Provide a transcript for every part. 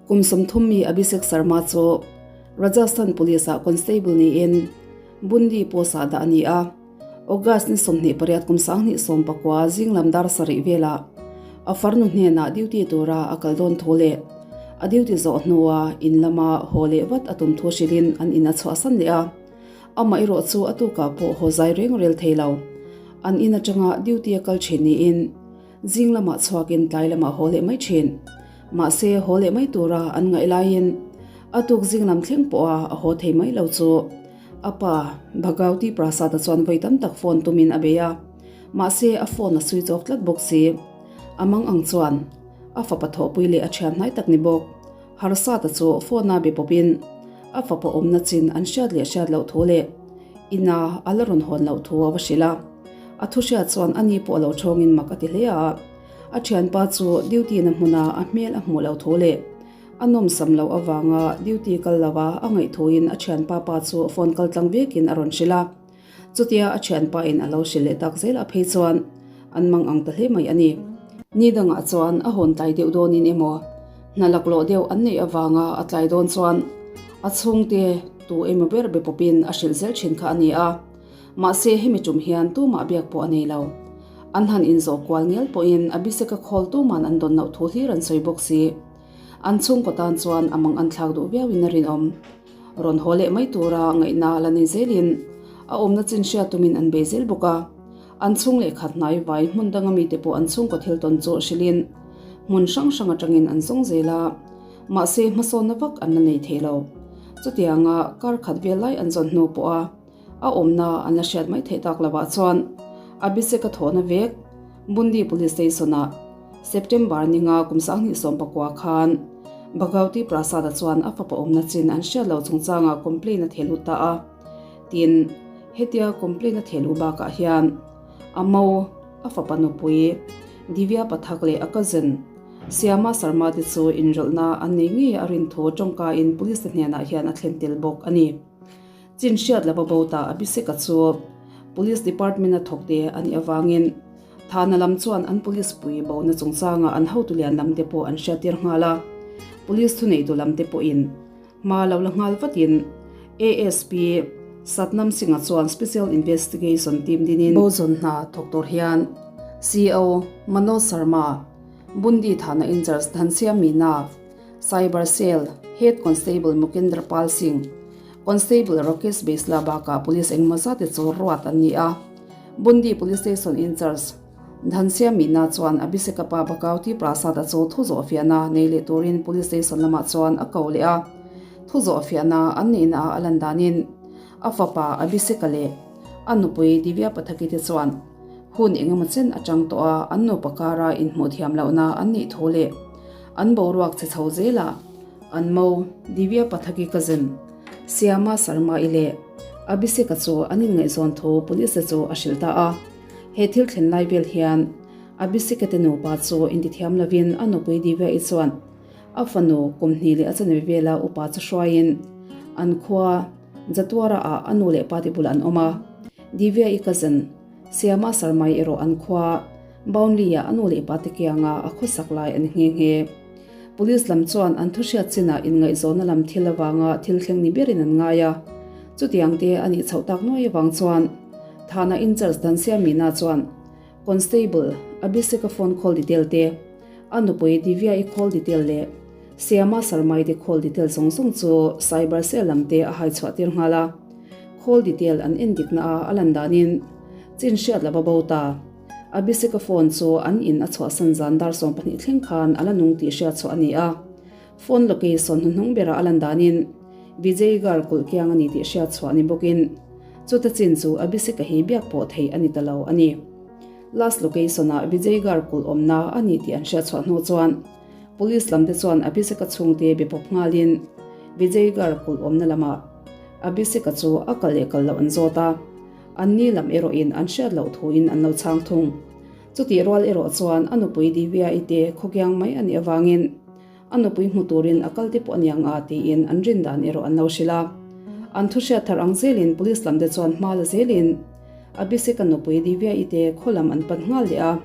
Kum 30 mi Abhishek Sharma chu Rajasthan Police-ah constable niin Bundi post-ah dah a ni a. August ni 28 kum 2019 zinglam dar sarih velah a farnu hnenah duty tura a kal dawn thu leh a duty zawh hnua in lama haw leh vat a tum thu hrilhin an in a chhuahsan leh a. Amah erawh chu a tukah pawh haw zai reng rel thei lo. An in atanga duty a kal thin niin zing lamah chhuakin tlai lamah haw leh mai thin. Mahse haw leh mai tura an ngaih laiin a tuk zing lam thleng pawha a haw thei mai lo chu a pa Bhagauti Prasad-a chuan vawi tam tak phone tumin a bei a. Mahse a phone a switch off tlat bawk si. A mang ang chuan a fapa thawhpui leh a thian hnai tak ni bawk. Harsata chu phone-a be pawpin a fapa awmna chin an hriat leh hriat loh thu leh ina a la rawn hawn loh thu a va hrilh a. A thu hriat chuan ani pawh lo thawngin mak a ti hle a. A thianpa chu duty-na hmuna a hmel a hmuh loh thu leh a nawmsam loh avanga duty kal lova a ngaih thuin a thianpa pa chu phone kal tlang vekin a rawn hrilh a. Chutia a thianpa in a lo hrilh leh tak zel a phei chuan an mang ang ta hle mai a ni. Ni dangah chuan a hawn tlai deuh dawnin emaw hna laklawh deuh an neih avanga a tlai dawn chuan a chhungte tu emaw ber be pawpin a hrilh zel thin kha a ni a. Mahse hemi tum hian tumah biak pawh a nei lo. An han inzawh kual ngial pawhin a biseka khawl tuman an dawn loh thu hlir an sawi bawk si. An chhungkaw tan chuan a mang an thlak duh viauin a rinawm. Rawn haw leh mai tura ngaihna la nei zelin a awmna chin hriat tumin an bei zel bawk a. An chhung leh khat hnai vai hmun danga mite pawh an chhungkaw thil tawn chu hrilhin hmun hrang hrang atangin an zawng zel a. Mahse hmasawnna vak an la nei thei lo. Chutianga kar khat vel lai an zawn hnu pawha a awmna an la hriat mai theih tak lovah chuan Abhishek-a thawhna vek Bundi Police Station-ah September ninga kum 2019 khan Bhagauti Prasad-a chuan a fapa awmna chin an hriat lo chungchangah complaint a thehlut ta a. Tin, hetia complaint a thehluh bakah hian a mo, a fapa nupui, Divya Pathak leh a cousin Syama Sharma te chu inrawlhna an nei ngei a rin thu tawngkain police te hnenah hian a thlen tel bawk a ni. Chin hriat lova bo ta Abhishek-a chu Police Department-a thawkte a nih avangin Thana lam chuan an police pui bona chungchanga an hotu lian lam te pawh an hriattir nghal a. Police thuneitu lam te pawhin hma lo la nghal vatin ASP Satnam Singh-a chuan Special Investigation Team dinin bo zawn hna thawk tur hian CO Manoj Sharma, Bundi Thana in-charge Dhansiam Meena, Cyber Cell Head Constable Mukendra Pal Singh, Constable Rakesh Besla bakah police engemaw zat te chu ruat an ni a. Bundi Police Station in-charge Dhansiam Meena chuan Abhishek-a pa Bhagauti Prasad-a chu thu zawh fiahna nei leh turin Police Station lamah chuan a ko leh a. Thu zawh fiahna an neihna ah a lan danin a fapa Abhishek-a leh a nupui Divya Pathaki te chuan hun engemaw chen atang tawh a an nupa kara inhmuh thiam lohna an neih thu leh an boruak chhe chho zelah an mo Divya Pathaki cousin Syama Sharma-i leh Abhishek-a chu an inngaihzawn thu police-te chu a hrilh ta a. He thil thlen lai vel hian Abhishek-a te nupa chu intithiam lovin a nupui Divya-i chuan a fanu kum hnih leh a chanve vela upa chu hruaiin an khua Jatwara-ah a nu leh pa te bulah an awm a. Divya-i cousin Syama Sharma-i erawh an khua Boundli-ah a nu leh pa te kianga a khawsak lai a ni nghe nghe. Police lam chuan an thuhriat chinah inngaihzawnna lam thil avanga thil thleng ni berin an ngai a. Chutiang te a nih chhoh tak nuai avang chuan Thana in-charge Dhansia Meena chuan Constable Abhishek-a phone call detail te, a nupui Divya-i call detail leh Syama Sharma-i te call detail zawng zawng chu cyber cell lam te a hai chhuah tir nghal a. Call detail an en dikna a a lan danin chin hriat lova bo ta. Abhishek-a phone chu an in a chhuahsan zan dar 12 thleng khan a la nung tih hriat chhuah a ni a. Phone location hnuhnung berah a lan danin Vijaygarh kulh kiang a ni tih hriat chhuah ni bawkin chuta chin chu Abhishek-a hi biak pawh theih a ni ta lo a ni. Last location-ah Vijaygarh kulh awmna a ni tih an hriat chhuah hnu chuan Police lamte chuan Abhishek-a chhungte be pawp nghalin Vijaygarh kulh awmna lamah Abhishek-a chu a kal leh kal loh an zawt a. An ni lam erawhin an hriat loh thuin an lo chhang thung. Chutih rual erawh chuan a nupui Divya-i te khawkiang mai a nih avangin a nupui hmu turin a kal te pawh a niang a tiin an rin dan erawh an lo hrilh a. An thu hriat thar ang zelin police lam te chuan hma la zelin Abhishek-a nupui Divya-i te khaw lam an pan nghal leh a.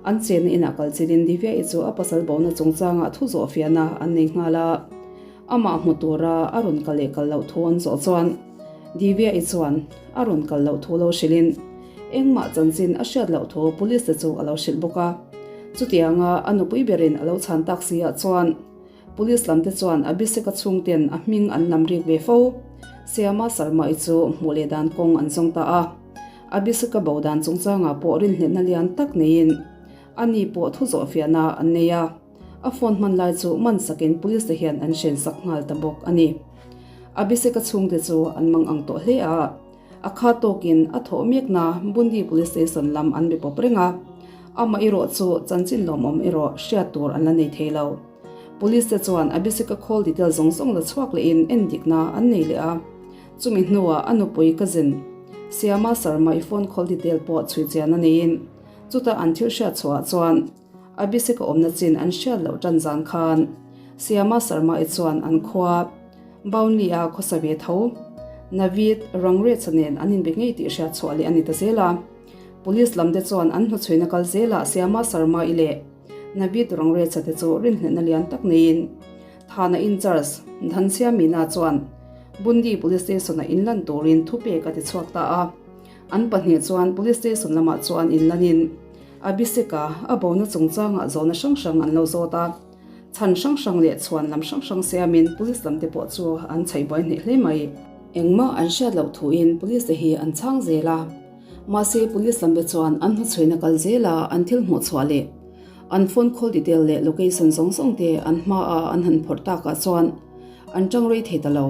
An chenna inah kal chilin Divya-i chu a pasal bona chungchangah thu zawh fiahna an nei nghal a. Amah hmu tura a rawn kal leh kal loh thu an zawh chuan Divya-i chuan a rawn kal loh thu lo hrilhin engmah chanchin a hriat loh thu police te chu a lo hrilh bawk a. Chutianga a nupui berin a lo chhan tak si ah chuan Police lam te chuan Abhishek-a chhungten a hming an lam rik ve fo. Siama Sharma-i chu hmuh leh dan kawng an zawng ta a. Abhishek-a bo dan chungchangah pawh rinhlelhna lian tak neiin ani pawh thu zawh fiahna an nei a. A phone hman lai chu man sakin police te hian an hren sak nghal ta bawk a ni. Abhishek-a chhungte chu an mang ang tawh hle a. A kha tawkin a thawh mekna Bundi Police Station lam an be pawp reng a. Amah erawh chu chanchin lawmawm erawh hriat tur an la nei thei lo. Police te chuan Abhishek-a call detail zawng zawng la chhuak lehin endikna an nei leh a. Chumi hnuah a nupui cousin Siama Sharma-i phone call detail pawh chhui chian a neiin chuta an thil hriat chhuahah chuan Abhishek-a awmna chin an hriat loh tan zan khan Siama Sharma-i chuan an khua Bounli-a khawsa ve tho Navid Rangrecha nen an inbe ngei tih hriat chhuah leh a ni ta zel a. Police lam te chuan an hnuchhuina kal zelah Siama Sharma-i leh Navid Rangrecha te chu rinhlelhna lian tak neiin Thana in-charge Dhansia Meena chuan Bundi Police Station-a inlan turin thupek a ti chhuak ta a. An pahnih chuan Police Station lamah chuan inlanin Abhishek-a a bona chungchangah zawhna hrang hrang an lo zawt a. Chhan hrang hrang leh chhuan lam hrang hrang siamin Police lam te pawh chu an chhaih buai hneh hle mai. Engmah an hriat loh thuin Police te hi an chhang zel a. Mahse Police lam te chuan an hnuchhuina kal zel a an thil hmuh chhuah leh an phone call detail leh location zawng zawng te an hma a an han phawrh takah chuan an tang rei thei ta lo.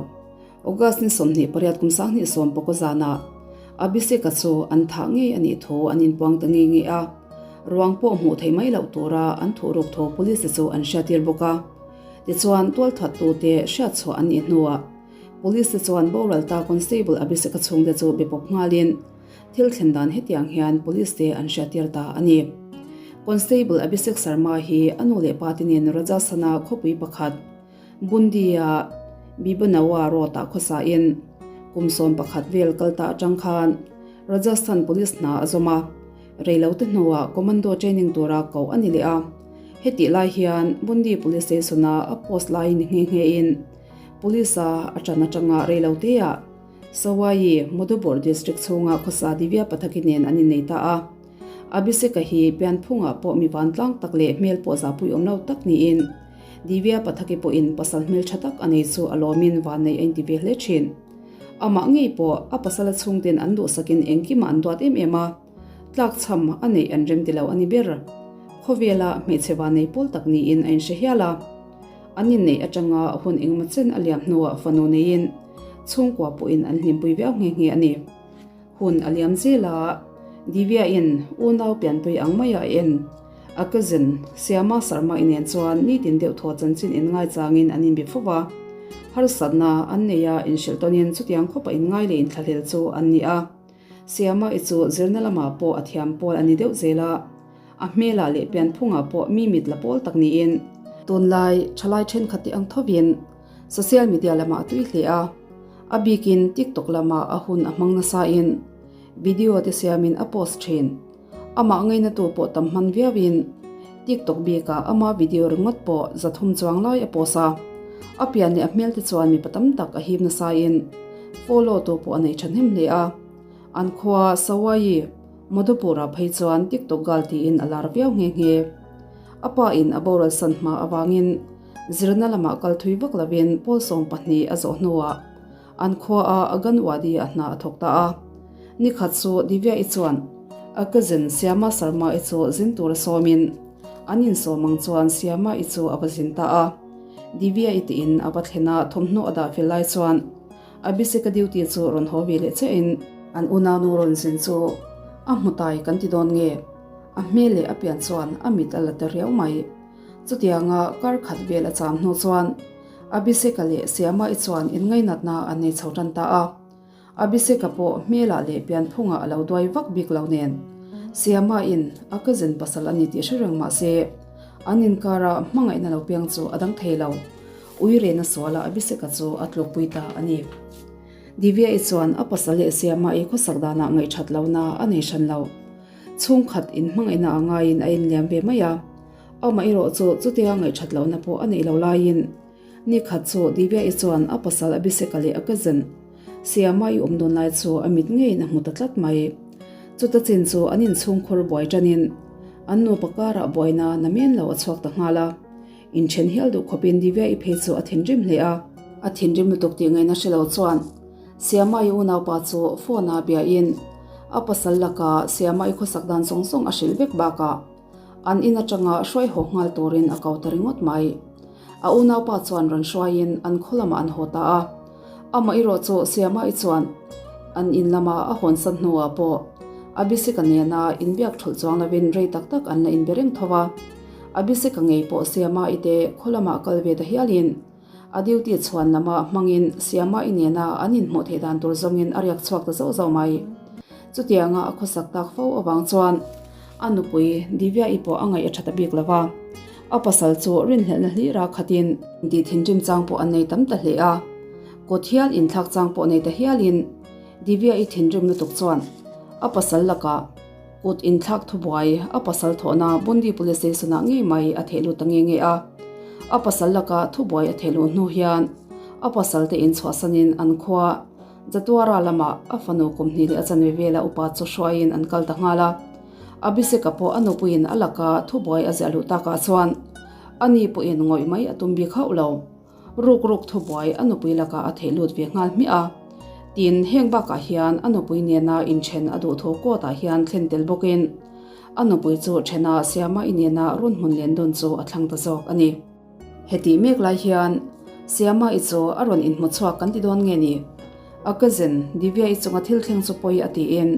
August ni 28 kum 2019 zanah Abhishek-a chu an thah ngei a nih thu an inpuang ta nge nge a, ruang pawh hmuh theih mai loh tura an thuhruk thu police-te chu an hriattir bawk a. Tichuan, tualthattute hriatchhuah an nih hnuah police-te chuan boral ta Constable Abhishek-a chhungte chu be pawp nghalin thil thlen dan hetiang hian police-te an hriattir ta a ni. Constable Abhishek Sharma hi a nu leh pa te nen Rajasthan-a khawpui pakhat, Bundi-a Bibanawa Road-ah khawsain kum 11 vel kal ta atang khan Rajasthan Police hna a zawm a, reilote hnuah Commando training tura koh a ni leh a. Hetih lai hian Bundi Police Station-a a post laiin ni nghe nghein Police-a a tan atanga reiloteah Sawai Madhupur District chhunga khawsa Divya Pathaki nen an innei ta a. Abhishek-a hi pianphungah pawh mi vantlang tak leh hmel pawh zahpui awm lo tak niin Divya Pathaki pawhin pasal hmel tha tak a nei chu a lawmin vannei a inti ve hle thin. Amah ngei pawh a pasala chhungten an duhsakin engkimah an duat em em a, tlakchham a neih an rem ti lo a ni ber. Khawvela hmeichhe vannei pawl tak niin a inhre hial a. An inneih atanga hun engemaw chen a liam hnuah fanu neiin chhungkua pawhin an hlimpui viau nghe nghe a ni. Hun a liam zel a, Divya-in unau pianpui ang maia a en. A cousin, Siama Sharma-i nen chuan nitin deuh thaw chanchin inngai changin an inbe fo va. Harsatna an nei a, inhrilh tawnin chutiang khawpa inngai leh inthlahlel chu an ni a. Siama-i chu zirna lamah pawh a thiam pawl a ni deuh zel a. A hmelah leh pianphungah pawh mi mit la pawl tak niin, tunlai thalai thenkhat te ang thovin social media lamah a tui hle a, a bikin TikTok lamah a hun a hmang nasain video te siamin a post thin. Amah ngainatu pawh tam hman viauin TikTok bikah ama video ringawt pawh 300 chuang lai a post a, a pian leh a hmel te chuan mipa tam tak a hip nasain follow tu pawh a nei thahnem hle a. An khua Sawai Madhupur-ah phei chuan TikTok gal tiin a lar viau nghe nghe. A pa in a boral san hma avangin zirna lamah kal thui vak lovin pawl 12 a zawh hnuah an khua a Anganwadi ah hna a thawk ta a. Nikhat chu Divya-i chuan a cousin Siama Sharma-i chu zin tura sawmin an insawm ang chuan Siama-i chu a va zin ta a. Divya-i tiin a va thlen a thawmhnaw a dah fel lai chuan Abhishek-a duty chu rawn haw ve leh chiahin an unaunu rawn zin chu a hmu tai kan ti dawn nge? A hmel leh a pian chuan a mit a la ta riau mai. Chutianga kar khat vel a cham hnu chuan Abhishek-a leh Siama-i chuan inngainatna an nei chho tan ta a. Abhishek-a pawh hmelah leh pianphungah a lo duai vak bik lo nen Siama-in a cousin pasal a ni tih hre reng mah se an inkara hmangaihna lo piang chu a dang thei lo. Ui rehna sualah Abhishek-a chu a tlukpui ta a ni. Divya-i chuan a pasal leh Siama-i khawsak danah ngaihthat lohna a nei hran lo. Chhungkhat inhmangaihna a ngaiin a inliam ve mai a. Amaherawh chu chutia ngaihthat lohna pawh a neih lo laiin ni khat chu Divya-i chuan a pasal Abhishek-a leh a cousin Siama-i awm dawn lai chu a mit ngeiin a hmu ta tlat mai. Chuta chin chu an inchhungkhur buai tanin an nupa karah buaina namen lo a chhuak ta nghal a. Inthen hial duh khawpin Divya-i phei chu a thinrim hle a. A thinrim lutuk tih ngaihna hre lo chuan Siama-i unaupa chu phone-a biain a pasal laka Siama-i khawsak dan zawng zawng a hrilh vek bakah an in atanga hruai haw nghal turin a ko ta ringawt mai. A unaupa chuan rawn hruaiin an khaw lamah an haw ta a. Amah erawh chu Siama-i chuan an in lama a hawnsan hnuah pawh Abhishek-a nena inbiak thulh chuang lovin rei tak tak an la inbe reng tho a. Abhishek-a ngei pawh Siama-i te khaw lamah kal ve ta hialin a duty chhuan lama hmangin Siama-i nena an inhmuh theih dan tur zawngin a riak chhuak ta zauh zauh mai. Chutianga a khawsak tak fo avang chuan a nupui Divya-i pawh a ngaih a tha ta bik lo va. A pasal chu rinhlelhna hlira khatin tih thinrim chang pawh an nei tam ta hle a. Kut hial inthlak chang pawh nei ta hialin Divya-i thinrim lutuk chuan a pasal lakah Kut inthlak thubuai a pasal thawhna Bundi Police Station-ah ngei mai a theh lut ta nge nge a. A pasal laka thubuai a theh luh hnu hian a pasal te inchhuahsanin an khua Jatuara lamah a fanu kum hnih leh a chanve vela upa chu hruaiin an kal ta nghal a. Abhishek-a pawh a nupuiin a laka thubuai a ziah luh takah chuan ani pawhin ngawih mai a tum bik hauh lo. Ruk ruk thubuai a nupui lakah a theih lut ve nghal hmiah a. Tin, heng bakah hian a nupui nena inthen a duh thu court ah hian thlen tel bawkin a nupui chu thena Siama-i nena run hmun len dawn chu a thlang ta zawk a ni. Hetih mek lai hian Siama-i chu a rawn inhmu chhuak kan ti dawn nge ni? A cousin Divya-i chunga thil thleng chu pawi a tiin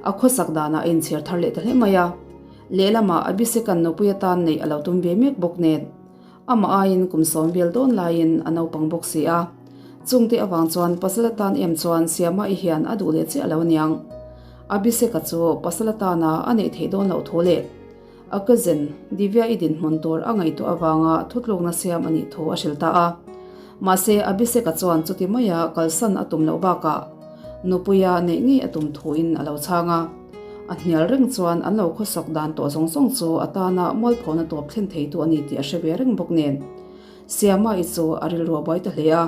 a khawsak danah a inchhir thar leh ta hle mai a. Lehlamah Abhishek-a'n nupui atan neih a lo tum ve mek bawk nen. Amah aiin kum sawm vel dawn laiin a naupang bawk si a. Chungte avang chuan pasal atan em chuan Siama-i hian a duh leh chiah lo aniang. Abhishek-a chu pasal atana a neih theih dawn loh thu leh a cousin Divya-i dinhmun tur a ngaihtuah avanga thutlukna siam a nih thu a hrilh ta a. Mahse, Abhishek-a chuan chuti maia kalsan a tum loh bakah nupuia neih ngei a tum thuin a lo chhang a. A hnial reng chuan an lo khawsak dan tawh zawng zawng chu a tana mualphona tawp thlen theitu a ni tih a hre ve reng bawk nen. Siama-i chu a rilru a buai ta hle a.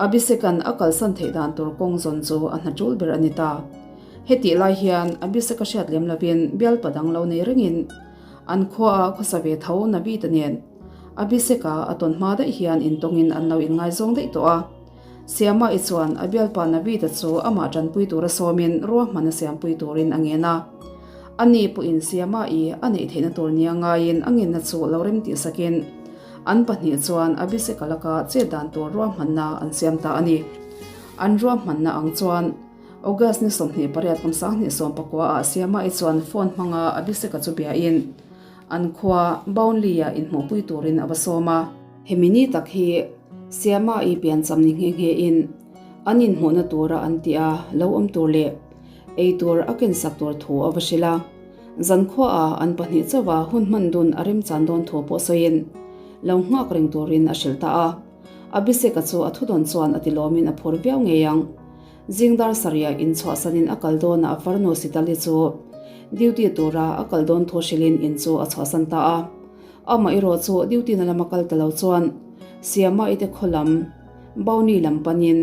Abhishek-a'n a kalsan theih dan tur kawng zawn chu a hna tul ber a ni ta. Hetih lai hian Abhishek-a hriat lem lovin bialpa dang lo nei rengin an khuaah khawsa ve tho Navid-a nen Abhishek-a a tawn hma daih hian intawngin an lo inngaizawng daih tawh a. Siama-i chuan a bialpa Navid-a chu amah tanpui tura sawmin ruahman a siampui turin a ngen a. Ani pawhin Siama-i a neih theihna tur nia ngaiin a ngenna chu lo rem tih sakin an pahnih chuan Abhishek-a laka chet dan tur ruahmanna an siam ta a ni. An ruahmanna ang chuan August ni 28 kum 2019 ah Siama-i chuan phone hmanga Abhishek-a chu biain an khua Boundley-ah inhmuhpui turin a va sawm a. Hemi ni tak hi Siama-i piancham ni nghe nghe in an inhmuhna tura an tih a lo awm tur leh ei tur a kensak tur thu a va hrilh a. Zankhuaah an pahnih chauha hun hman dun a remchan dawn thu pawh sawiin lo nghak reng turin a hrilh ta a. Abhishek-a chu a thudawn chuan a tilawmin a phur viau ngei ang. Zingdar sarih ah inchhuahsanin a kal dawnah a farnu Sitali chu duty tura a kal dawn thu hrilhin in chu a chhuahsan ta a. Amah erawh chu duty na lama kal ta lo chuan Siama i te khaw lam Bauni lam panin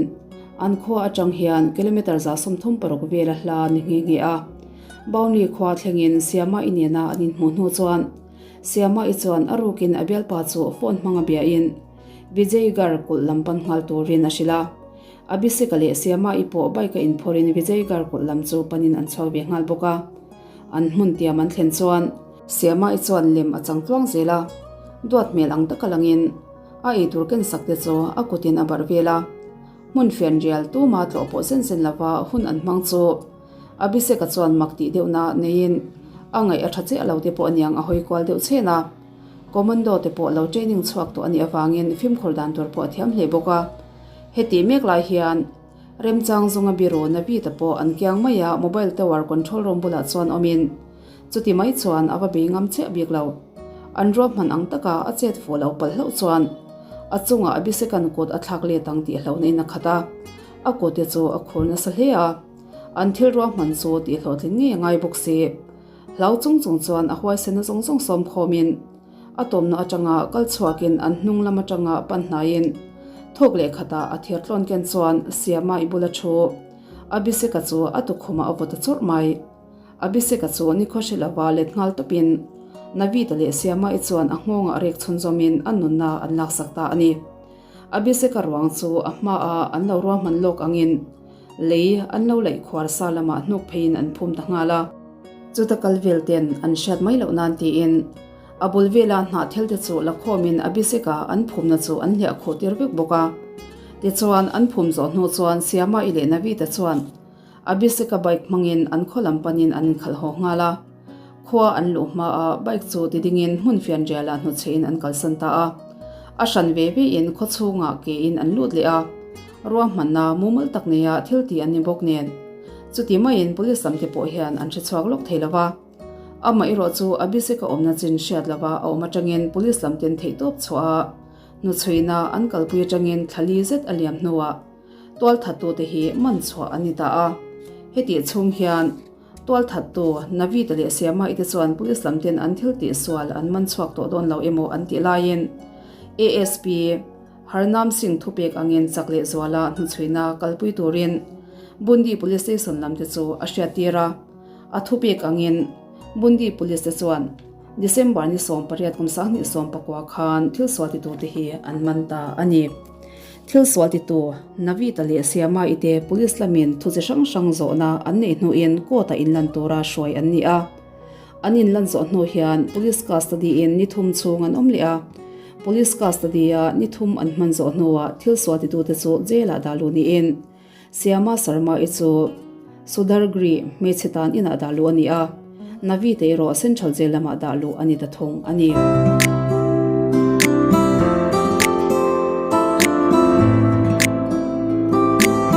an khua atang hian kilometre 36 vela hla ni nghe nghe a. Bauni khua thlengin Siama i nena an inhmuh hnu chuan Siama i chuan a rukin a bialpa chu phone hmanga biain Vijaygarh kulh lam pan nghal turin a hrilh a. Abhishek-a leh Siama i pawh bike a inphawrin Vijaygarh kulh lam chu panin an chhuak ve nghal bawk a. An hmun tiam an thlen chuan. Siama-i chuan lem a chang tluang zel a, duat hmel ang taka langin a eitur ken sak te chu a kutin a barh vel a. Hmun fian rial tuma tlawh pawh zen zen lova hun an hmang chu Abhishek-a chuan mak tih deuhna neiin a ngaih a tha chiah lo te pawh aniang a hawi kual deuh chhen a. Commando te pawh lo training chhuak tawh a nih avangin fimkhur dan tur pawh a thiam hle bawk a. Hetih mek lai hian remchang zawnga biro Navid-a pawh an kiang mai a, mobile tower control room bulah chuan awmin Chuti mai chuan a va bei ngam chiah bik lo. An ruahman ang taka a chet fuh lo palh hlauh chuan a chungah Abhishek-a'n kut a thlak let ang tih hlauhna in a khat a, a kute chu a khur nasa hle a. An thil ruahman chu tih hlawhtlin ngei a ngai bawk si. Hlau chung chung chuan a huaisena zawng zawng sawm khawmin a tawmna atanga kal chhuakin an hnung lam atanga pan hnaiin thawk leh khatah a thir tlawn ken chuan Siama i bula thu Abhishek-a chu a tukhumah a vaw ta chawrh mai. Abhishek-a chu nikhaw hre lova let nghal tawpin Navita leh Siama-i chuan a nghawngah rek chhunzawmin a nunna an laksak ta a ni. Abhishek-a ruang chu a hmaah an lo ruahman lawk angin lei an lo laih khuar sa lamah hnuk pheiin an phum ta nghal a. Chuta kal vel ten an hriat mai loh nan tiin a bul vela hnahthel te chu la khawmin Abhishek-a an phumna chu an hliah khuh tir vek bawk a. Tichuan an phum zawh hnu chuan Siama-i leh Navita chuan Abhishek-a bike hmangin an khaw lam panin an inkhalh haw nghal a. Khua an luh hmaah bike chu tidingin hmun fianrialah hnawchhehin an kalsan ta a. A hran ve vein khaw chhungah kein an lut leh a. Ruahmanna mumal tak neia thil ti an ni bawk nen. Chuti maiin police lamte pawh hian an hrechhuak lawk thei lo va. Amah erawh chu Abhishek-a awmna chin hriat lova a awm atangin police lamten theihtawp chhuah a hnuchhuina an kalpui atangin thla li zet a liam hnuah Tualthattute hi man chhuah an ni ta a. Hetih chhung hian tualthattu Navita leh Siama-i te chuan police lam ten an thil tih sual an man chhuak tawh dawn lo emaw an tih laiin ASP Harnam Singh thupek angin chak leh zuala hnuchhuina kalpui turin Bundi Police Station lam te chu a hriattir a. A thupek angin Bundi Police te chuan December ni 18 kum 2019 khan thil sual titute hi an man ta a ni. Thil sual titu Navita leh Siama-i te police lamin thu chi hrang hrang zawhna an neih hnuin court-ah inlan tura hruai an ni a. An inlan zawh hnu hian police custody-in ni thum chhung an awm leh a. Police custody-a ni thum an hman zawh hnuah thil sual titute chu jail-ah dah luh niin Siama Sharma-i chu Sudargri hmeichhe tan inah dah luh a ni a, Navita erawh Central Jail lamah dah luh a ni ta thung a ni.